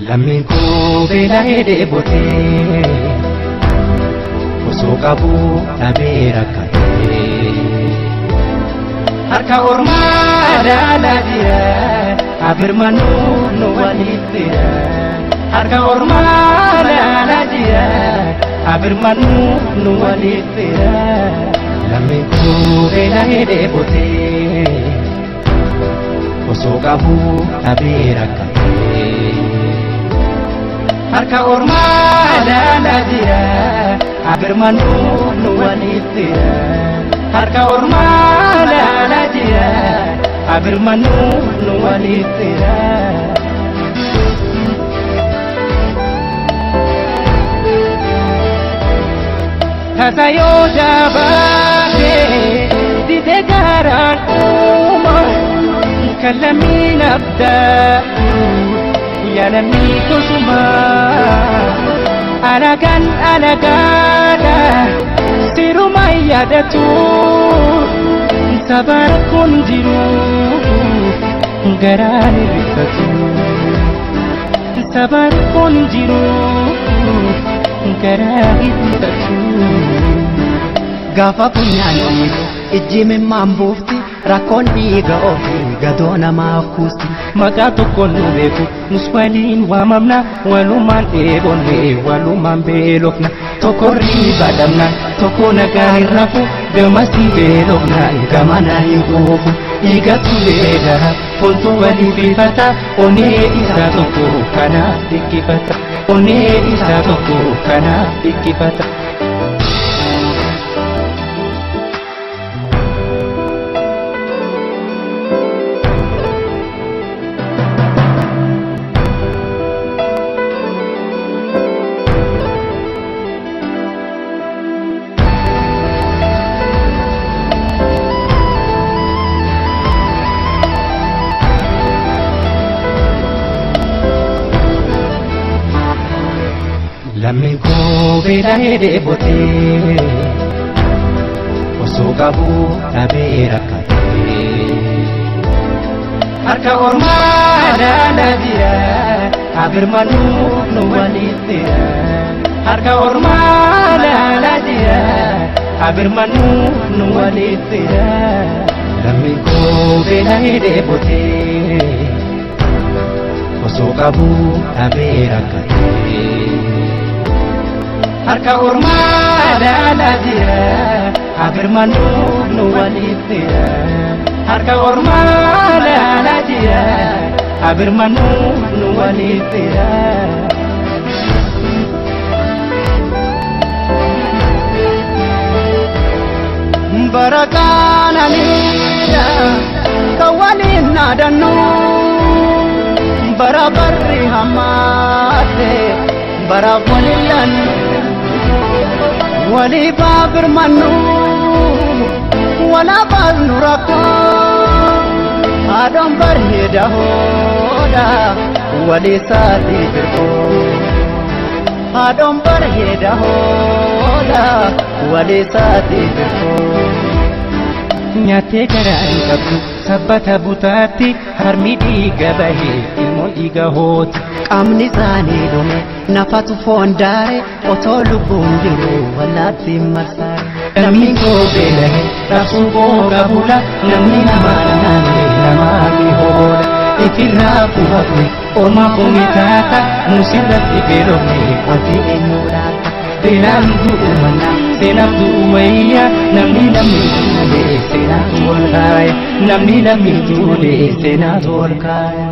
Lammiin koo beela'ee dheebotee osoo qabuu dhabee rakkatee harka ormaa ilaalaa jira abirmanuu nu walitti harka ormaa ilaalaa jira abirmanuu nu walitti. Lammiin koo beela'ee dheebotee osoo qabuu dhabee rakkatee harka ormaa ilaalaa jira abirmanuu nu walitti harka ormaa ilaalaa jira abirmanuu nu walitti. Tasa yoo jabaatee dide garaan uuma kan lammiin abdaatu yaa lammii kusuma alagaan alagaadha siruma yaadatu saba rakkoon jiru garaan hirrifatu saba rakkoon jiru garaan hirrifatu. Gaafa funyaan dhiibu ijji mimmaan buufti, rakkoon dhiiga ofii gadoo namaaf kuusti. Maqaa tokkoon nu beeku, nus waliin waamamna, walumaan dheebonne, walumaan beelofna. Tokko riba dhabna, tokko nagaan hin rafu, gamasii beelofnaan gamana hin quufu. Dhiigatu beekara, foontu walii bifata, onnee isaa tokko kanaaf dhikkifata. Onnee isaa tokko kanaaf dhikkifata. Lammiin koo beela'ee dheebotee osoo qabuu dhabee rakkatee harka ormaa ilaalaa jira abirmanuu nu walitti harka ormaa ilaalaa jira abirmanuu nu walitti. Lammiin koo beela'ee dheebotee osoo qabuu dhabee rakkatee harka ormaa ilaalaa jira abirmanuu nu walitti harka ormaa ilaalaa jira abirmanuu nu walitti. Barakaananiidha kan waliin naadannu, bara barri hammaate baraaf waliin laannu, waliif haa birmannu, walaa baasnu rakkoo, haadhoon bareeda hoodha walii isaatii firqoo, haadhoon bareeda hoodha walii isaatii firqoo. Nyaattee garaa hin qabdu sabbata butaatti, harmi dhiiga bahee ilmoon dhiiga hooti. Qaamni isaanii dhume, nafatu foon daare, otoo lubbuun jiru wallaatti marsaare. Lammiin koo beela'e raabsuu koo qabula, namni namaa naanne namaa ni hoola. Ifirraa bu'afne ormaa komii taata, nusirratti beelofne wanti eenyu laata? Beelaan du'u manna seenaaf du'u wayya, namni lammi duule seenaatu ol kaaya, namni lammi duule seenaatu ol kaaya.